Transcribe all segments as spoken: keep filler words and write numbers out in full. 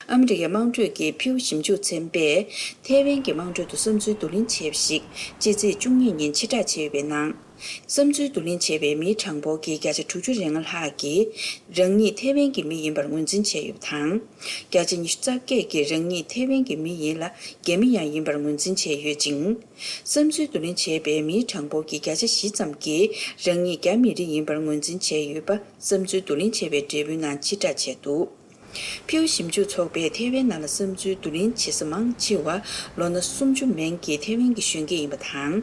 ཨ་མི་རི་ཀའི་དམངས་ཁྲོད་ཀྱི་ཕིའུ་ཞིབ་འཇུག་ཚན་པས་ཐའེ་ཝན་གྱི་དམངས་ཁྲོད་དུ་བསམ་ཚུལ་བསྡུ་ལེན་བྱས་པ་ཞིག་ཕྱི་ཚེས་བཅུ་གཉིས་ཉིན་ཕྱིར་བསྒྲགས་བྱས་ཡོད་པའི་ནང་། བསམ་ཚུལ་བསྡུ་ལེན་བྱས་པའི་མིའི་གྲངས་འབོར་གྱི་བརྒྱ་ཆ་དྲུག་ཅུ་རེ་ལྔ་ལྷག་གིས་རང་ཉིད་ཐའེ་ཝན་གྱི་མི་ཡིན་པར་ངོས་འཛིན་བྱས་ཡོད་པ་དང་། བརྒྱ་ཆ་ཉི་ཤུ་རྩ་བརྒྱད་ཀྱིས་རང་ཉིད་ཐའེ་ཝན་གྱི་མི་ཡིན་ལ་རྒྱ་མི་ཡང་ཡིན་པར་ངོས་འཛིན་བྱས་ཡོད་ཅིང་། བསམ་ཚུལ་བསྡུ་ལེན་བྱས་པའི་མིའི་གྲངས་འབོར་གྱི་བརྒྱ་ཆ་བཞི་ཙམ་གྱིས་རང་ཉིད་རྒྱ་མི་རིགས་ཡིན་པར་ངོས་འཛིན་བྱས་ཡོད་པ་བསམ་ཚུལ་བསྡུ་ལེན་བྱས་པའི་འབྲས་བུའི་ནང་ཕྱིར་བསྒྲགས་བྱས་འདུག་ཕིའུ་ཞིབ་འཇུག་ཚོགས་པས་ཐའེ་ཝན་ནང་ལ་བསམ་ཚུལ་བསྡུ་ལེན་བྱེད་ས་མང་ཆེ་བ་ལོ་ན་སུམ་ཅུ་མན་གྱི་ཐའེ་ཝན་གྱི་གཞོན་སྐྱེས་ཡིན་པ་དང་།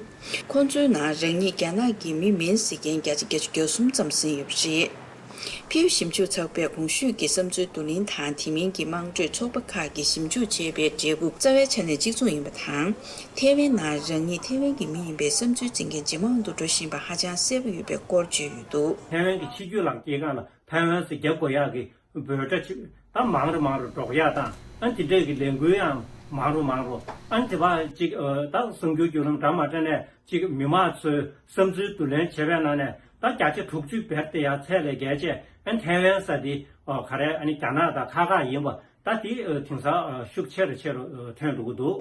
ཁོང་ཚོའི་ནང་རང་ཉིད་རྒྱ་ནག་གི་མི་མིན་ཟེར་མཁན་བརྒྱ་ཆ་བརྒྱད་ཅུ་གྱ་གསུམ་ཙམ་ཟིན་ཡོད་པ་རེད། ཕིའུ་ཞིབ་འཇུག་ཚོགས་པས་གོང་ཞུས་ཀྱི་བསམ་ཚུལ་བསྡུ་ལེན་དང་དེ་མིན་གྱི་དམངས་ཁྲོད་ཚོགས་པ་ཁག་གིས་ཞིབ་འཇུག་བྱས་པའི་འབྲས་བུ་རྩ་བའི་ཆ་ནས་གཅིག་མཚུངས་ཡིན་པ་དང་། ཐའེ་ཝན་ནང་རང་ཉིད་ཐའེ་ཝན་གྱི་མི་ཡིན་པའི་བསམ་ཚུལ་འཛིན་མཁན་ཇེ་མང་དུ་འགྲོ་བཞིན་པ་ཧ་ཅང་གསལ་པོ་ཡོད་པའི་སྐོར་བརྗོད་ཡོད་འདུག་ཐའེ་ཝན་གྱི་ཕྱི་རྒྱུད་ལ་སྐྱེས་མཁན་ལ་ཐའེ་ཝན་ཟེར་རྒྱབ་དགོས་ཡག་གི་འབོད་སྒྲ་ཅིག་ད་མང་རུ་མང་རུ་འགྲོ་ཡག་དང་། ཨ་དེ་འདྲས་ཀྱི་ལས་འགུལ་ཡང་མང་རུ་མང་རུ། ཨ་དེ་བ་ཅིག་ཨ་ད་གསར་འགྱུར་བརྒྱུད་ལམ་འདྲ་མ་འདྲ་ནས་ཅིག་མི་མང་ཚོས་བསམ་ཚུལ་བསྡུ་ལེན་བྱས་པའི་ནང་ནས་ད་བརྒྱ་ཆ་དྲུག་ཅུ་བར་དེ་ཡང་ཚད་ལས་བརྒལ་བྱས། ཨ་ཐའེ་ཝན་ཟེར་དེ་ཨ་ག་རེ་ཨ་ནི་རྒྱ་ནག་དང་ཁ་ཁ་ཡིན་པ་ད་དེ་ཨ་དེང་སང་ཨ་ཤུགས་ཆེ་རུ་ཆེ་རུ་ཨ་ཐོན་འགྲོ་གི་འདུག་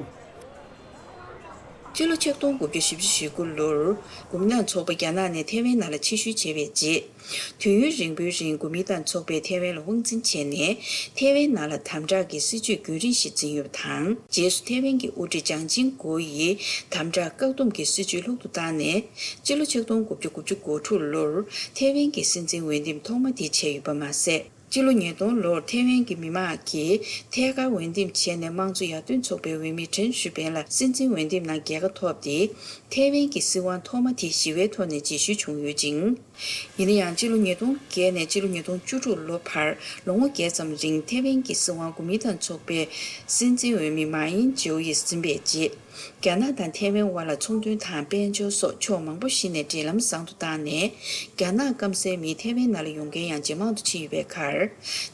སྤྱི་ལོ་ཆིག་སྟོང་དགུ་བརྒྱ་བཞི་བཅུ་ཞེ་དགུ་ལོར་གོ་མིན་ཏང་ཚོགས་པ་རྒྱ་ནག་ནས་ཐའེ་ཝན་ནང་ལ་ཕྱིར་བཤོལ་བྱས་པའི་རྗེས། དུས་ཡུན་རིང་པོའི་རིང་གོ་མིན་ཏང་ཚོགས་པས་ཐའེ་ཝན་ལ་དབང་འཛིན་བྱས་ནས། ཐའེ་ཝན་ནང་ལ་དམ་དྲག་གི་སྲིད་བྱུས་རྒྱུན་རིང་ཞིག་འཛིན་ཡོད་པ་དང་། རྗེས་སུ་ཐའེ་ཝན་གྱི་དབུ་ཁྲིད་ཅང་ཅིང་གོ་ཡིས་དམ་དྲག་བཀག་སྡོམ་གྱི་སྲིད་བྱུས་ལྷུག་ཏུ་བཏང་ནས། སྤྱི་ལོ་ཆིག་སྟོང་དགུ་བརྒྱ་དགུ་བཅུ་གོ་དྲུག་ལོར་ཐའེ་ཝན་གྱི་སྲིད་འཛིན་འོས་འདེམས་ཐོག་མ་དེ་བྱས་ཡོད་པ་མ་ཟད། སྤྱི་ལོ་ཉིས་སྟོང་ལོར་ཐའེ་ཝན་གྱི་མི་མང་གིས་ཐད་ཀར་འོས་འདེམས་བྱས་ནས། དམངས་གཙོ་ཡར་ཐོན་ཚོགས་པའི་འོས་མི་ཁྲེན་ཧྲི་ཕེན་ལ་སྲིད་འཛིན་འོས་འདེམས་ནང་རྒྱལ་ཁ་ཐོབ་སྟེ། ཐའེ་ཝན་གྱི་སྲིད་དབང་ཐོག་མ་དེ་ཞི་བའི་ཐོག་ནས་རྗེས་བཤོལ་བྱུང་ཡོད་ཅིང་། ཡིན་ན་ཡང་། སྤྱི་ལོ་ཉིས་སྟོང་བརྒྱད་ནས་སྤྱི་ལོ་ཉིས་སྟོང་བཅུ་དྲུག་ལོ་བར་ལོ་ངོ་བརྒྱད་ཙམ་རིང་ཐའེ་ཝན་གྱི་སྲིད་དབང་གོ་མིན་ཏང་ཚོགས་པའི་སྲིད་འཛིན་འོས་མི་མཱ་ཡིན་ཇེའོ་ཡིས་འཛིན་པའི་རྗེས། རྒྱ་ནག་དང་ཐའེ་ཝན་དབར་ལ་ཚོང་དོན་དང་དཔལ་འབྱོར་སོགས་ཕྱོགས་མང་པོ་ཞིག་ནས་འབྲེལ་ལམ་བཟང་དུ་བཏང་ནས། རྒྱ་ནག་སྐམ་སའི་མིས་ཐའེ་ཝན་ནང་ལ་ཡོང་མཁན་ཡང་ཇེ་མང་དུ་ཕྱིན་ཡོད་པའི་ཁར།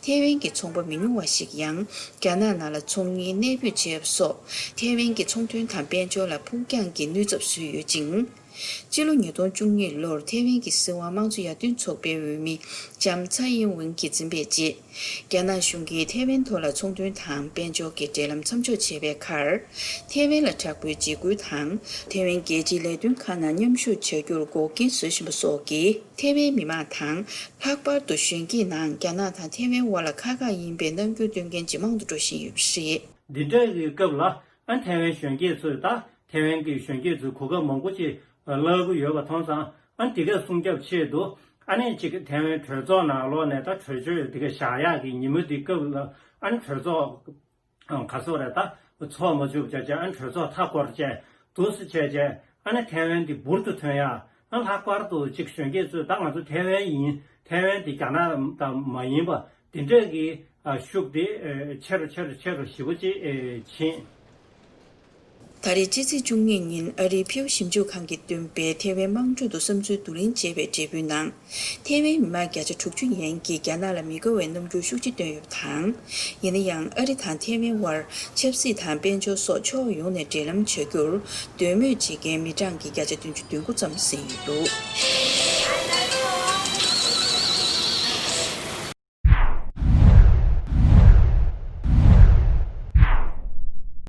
ཐའེ་ཝན་གྱི་ཚོང་པ་མི་ཉུང་བ་ཞིག་ཡང་རྒྱ་ནག་ནང་ལ་ཚོང་གཉེར་གནས་སྤོས་བྱས་པ་སོགས། ཐའེ་ཝན་གྱི་ཚོང་དོན་དང་དཔལ་འབྱོར་ལ་ཕུགས་རྒྱང་གི་ནུས་ཚབ་བཟོས་ཡོད་ཅིང་། སྤྱི་ལོ་ཉིས་སྟོང་བཅུ་གཉིས་ལོར་ཐའེ་ཝན་གྱི་སྲིད་དབང་དམངས་གཙོ་ཡར་ཐོན་ཚོགས་པའི་འོས་མི་ལྕམ་ཚའེ་ཡིན་ཝེན་གྱིས་འཛིན་པའི་རྗེས། རྒྱ་ནག་གཞུང་གིས་ཐའེ་ཝན་ཐོག་ལ་ཚོང་དོན་དང་དཔལ་འབྱོར་གྱི་འབྲེལ་ལམ་མཚམས་འཇོག་བྱས་པའི་ཁར། ཐའེ་ཝན་ལ་དྲག་པོའི་འཇིགས་སྐུལ་དང་། ཐའེ་ཝན་རྒྱལ་སྤྱིའི་ལས་དོན་ཁག་ནང་མཉམ་ཞུགས་བྱ་རྒྱུར་འགོག་རྐྱེན་བཟོ་བཞིན་པ་སོགས་ཀྱིས། ཐའེ་ཝན་མི་མང་དང་། ལྷག་པར་དུ་གཞོན་སྐྱེས་ནང་རྒྱ་ནག་དང་ཐའེ་ཝན་དབར་ལ་ཁག་ཁག་ཡིན་པའི་རྣམ་འགྱུར་སྟོན་མཁན་ཇེ་མང་དུ་འགྲོ་བཞིན་ཡོད་པ་རེད། འདི་འདྲ་གི་སྐབས་ལ། ཨ་ཐའེ་ཝན་གཞོན་སྐྱེས་ཚོས་ད་ཐའེ་ཝན་གྱི་གཞོན་སྐྱེས་ཚོས་གོ་སྐབས་མང་པོ་ཅིག་བརླག་གི་ཡོད་པ་མཐོང་ཙང་། ཨ་འདི་ག་སྲུང་སྐྱོབ་ཆེད་དུ། ཨ་ནི་ཅིག་ཐའེ་ཝན་གྲོས་ཚོགས་ནང་ལོགས་ནས་ད་གྲོས་ཆོད་འདི་ག་བཞག་ཡག་གི་ཉིན་མོ་འདི་སྐབས་ལ། ཨ་ནི་གྲོས་ཚོགས་ག་སོགས་རེད། ད་ཚོགས་མ་བཅུག་བྱས་བྱས། ཨ་ནི་གྲོས་ཚོགས་མཐའ་སྐོར་བྱས་འདུག་སེ་བྱས་བྱས། ཨ་ནི་ཐའེ་ཝན་འདི་འབུར་དུ་ཐོན་ཡག་ཨ་ལྷག་པར་དུ་ཅིག་གཞོན་སྐྱེས་ཚོས་ད་ང་ཚོ་ཐའེ་ཝན་ཡིན། ཐའེ་ཝན་འདི་རྒྱ་ནག་དང་མ་ཡིན་པ། དེ་འདྲས་ཀྱི་ཨ་ཤུགས་དེ་ཨེ་ཆེ་རུ་ཆེ་རུ་ཆེ་རུ་ཞེ་པོ་ཅིག་ཨེ་ཕྱིན། ད་རེས་ཕྱི་ཚེས་བཅུ་གཉིས་ཉིན་ཨ་རིའི་ཕིའུ་ཞིབ་འཇུག་ཁང་གིས་བཏོན་པའི་ཐའེ་ཝན་དམངས་ཁྲོད་དུ་བསམ་ཚུལ་བསྡུ་ལེན་བྱས་པའི་འབྲས་བུའི་ནང་། ཐའེ་ཝན་མི་མང་བརྒྱ་ཆ་དྲུག་ཅུ་ཡན་གྱིས་རྒྱ་ནག་ལ་མི་དགའ་བའི་རྣམ་འགྱུར་ཤུགས་ཆེ་བཏོན་ཡོད་པ་དང་། ཡིན་ན་ཡང་། ཨ་རི་དང་ཐའེ་ཝན་དབར་ཆབ་སྲིད་དང་དཔལ་འབྱོར་སོགས་ཕྱོགས་ཡོངས་ནས་འབྲེལ་ལམ་བྱ་རྒྱུར་འདོད་མོས་བྱེད་མཁན་མི་གྲངས་ཀྱི་བརྒྱ་ཆ་བདུན་ཅུ་དོན་དགུ་ཙམ་ཟིན་ཡོད་འདུག